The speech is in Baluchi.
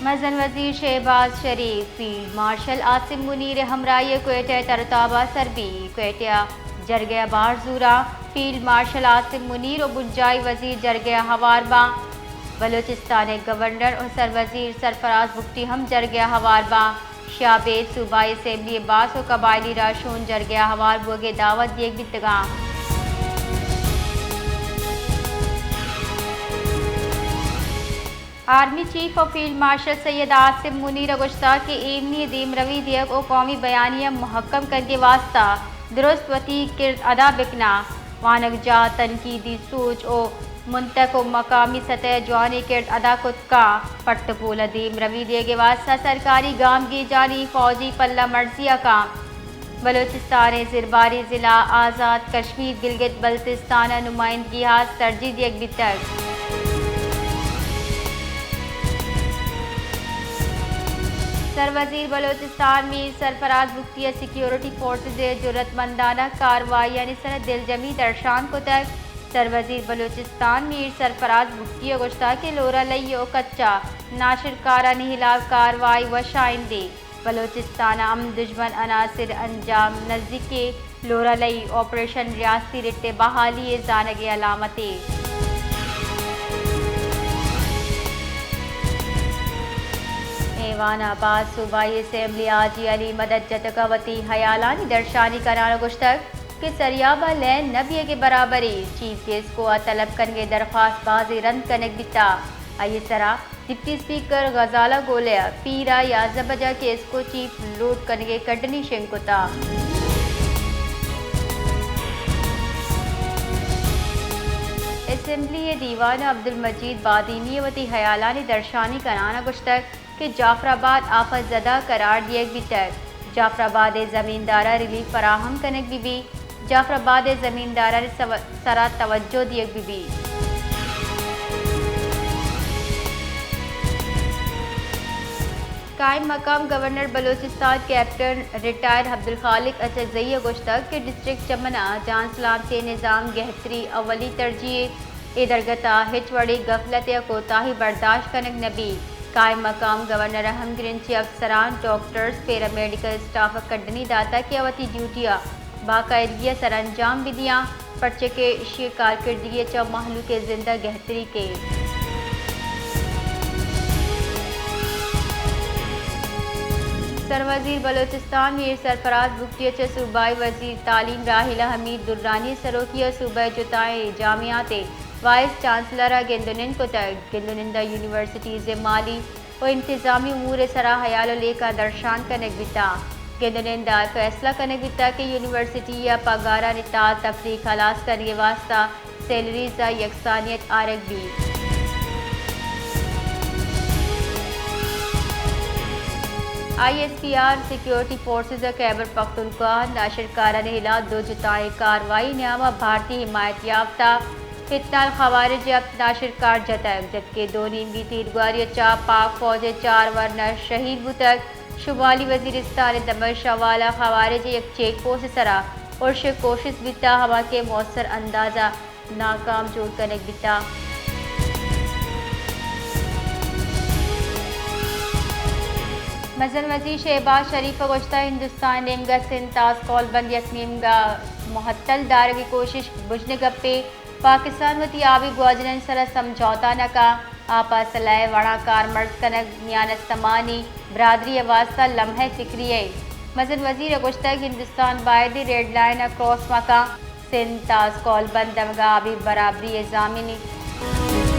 مزن وزیر شہباز شریف فیلڈ مارشل عاصم منیر ءِ ہمراہی ءَ کوئٹہ ءِ تر ءُ تاب ءَ سر بی۔ کوئٹہ ءَ جرگہ ءَ بہر زوراں۔ فیلڈ مارشل عاصم منیر ءُ بنجاہی وزیر جرگہ ءَ ہوار باں۔ بلوچستان ءِ گورنر ءُ سروزیر سرفراز بگٹی ہم جرگہ ءَ ہوار باں۔ شابید صوبائی اسمبلی ءِ باسک ءُ قبائلی راہشون جرگہ ءَ ہوار بوگ ءِ دعوت دیگ بیتگاں۔ آرمی چیف ءُ فیلڈ مارشل سید عاصم منیر ءَ گوشتگ کہ ایمنی ءِ دیمروی دیگ ءُ قومی بیانیہ ءِ مھکم کنگ ءِ واستہ درست وتی کرد ادا بکناں۔ وانگجاہ ءَ تنقیدی سوچ ءُ منطق ءُ مقامی سطح ءَ جوانیں کرد ادا کت کنت۔ پٹ ءُ پول ءَ دیمروی دیگ ءِ واستہ سرکاری گامگیجانی فوجی پلہ مرزی ءَ کنت۔ بلوچستان ءِ زرباری ضلع آزاد کشمیر گلگت بلتستان ءَ نمائندگی ءَ ترجیح دیگ بیتگ۔ سروزیر بلوچستان میر سرفراز بگٹی ءَ سیکیورٹی فورسز ءِ جرات مندانہ کاروائیانی سر ءَ دلجمی درشان کتگ۔ سروزیر بلوچستان میر سرفراز بگٹی ءَ گوشتگ کہ لورالئی ءُ کچ ءَ ناشرکارانی ہلاپ کاروائی وش آئندے بلوچستان ءَ ہم دژمن عناصر انجام نزیکیں۔ لورالئی آپریشن ریاستی رٹ ءِ بحالی ءِ زانگ ءِ علامتے۔ ایوان ءَ باز صوبائی اسمبلی حاجی علی مدد جتگ ءَ وتی ہیالانی درشانی کنان ءَ گوشتگ کہ سریاب ءَ لین نہ بیگ ءِ برابریں۔ چیف گیسکو ءَ طلب کنگ ءِ درخواست بازیں رند کنگ بیتگ۔ آئی ءِ سرا ڈپٹی اسپیکر غزالہ گولے ءَ پیر ءَ یازدہ بجہ کیسکو چیف لوڈ کنگ ءِ کڈنی شنگ کتگ۔ اسمبلی ءِ دیوان ءَ عبدالمجید بادینی ءَ وتی ہیالانی درشانی کنان ءَ گوشتگ کہ جعفر آباد آفت زدہ قرار دیگ بیتگ، جعفر آباد ءِ زمینداراں ریلیف فراہم کنگ بہ بیت۔ جعفر آباد ءِ زمیندارانی سو-، سرا توجہ دیگ بہ بیت۔ قائم مقام گورنر بلوچستان کیپٹن ریٹائرڈ عبدالخالق اچکزئی ءَ گوشتگ کہ ڈسٹرکٹ چمن ءَ جان سلامتی ءِ نظام گہتری اولی ترجیح اے درگت ءَ ہچ وڑیں غفلت یا کوتاہی برداشت کنگ نہ بیت۔ قائم مقام گورنر ءَ ہمگرنچی افسران، ڈاکٹرز، پیرامیڈیکل اسٹاف ءَ کڈنی داتگ کہ آ وتی ڈیوٹی ءَ باقاعدگی ءَ سرانجام بدیاں، پرچہ کہ ایشی ءِ کارکردگی ءَ چہ مہلوک ءِ زند ءَ گہتری کیت۔ سروزیر بلوچستان میر سرفراز بگٹی ءَ چہ صوبائی وزیر تعلیم راحیلہ حمید درانی ءِ سروکی ءَ صوبہ ءِ جتائیں جامعات ءِ وائس چانسلر ءَ گند ءُ نند کتگ۔ گند ءُ نند ءَ یونیورسٹیز ءِ مالی ءُ انتظامی امور ءِ سرا ہیال ءُ لیکہ درشان کنگ بیتگ۔ گند ءُ نند ءَ فیصلہ کنگ بیتگ کہ یونیورسٹی ءِ پگارانی تال تفریق ہلاس کنگ ءِ واستہ سیلریز ءَ یکسانیت آرگ بیت۔ I S P R security forces ءَ خیبر پختونخوا ءَ ناشرکارانی ہلاپ دو جتائیں کاروائی نیام ءَ بھارتی حمایت یافتہ فتنال خوارج ءِ ہپت ناشرکار جتگ، جبکہ دو نیمگی تیرگواری ءَ چہ پاک فوج ءِ چار ورنا شہید بوتگ۔ شمالی وزیرستان ءِ دمگ شوال ءَ خوارج ءِ یک چیک پوسٹ ءِ سرا ارش ءِ کوشست بیتگ، ہما کہ موثر انداز ءَ ناکام جوڑ کنگ بیتگ۔ مزن وزیر شہباز شریف ءَ گوشتگ، ہندوستان ءِ نیمگ ءَ سندھ طاس قول بند یک نیمگ ءَ معطل دارگ ءِ کوشش بژن ءِ گپے۔ پاکستان وتی آبی گواجنانی سرا سمجھوتہ نہ کنت، آپ ءِ سلاہ ءِ وڑاں کارمرز کنگ میان استمانی برادری ءِ واستہ لمحہ فکری یے۔ مزن وزیر ءَ گوشتگ، ہندوستان بایدیں ریڈ لائن ءَ کراس مہ کنت، سندھ طاس قول بند دمگ ءَ آبی برابری ءِ ضامن انت۔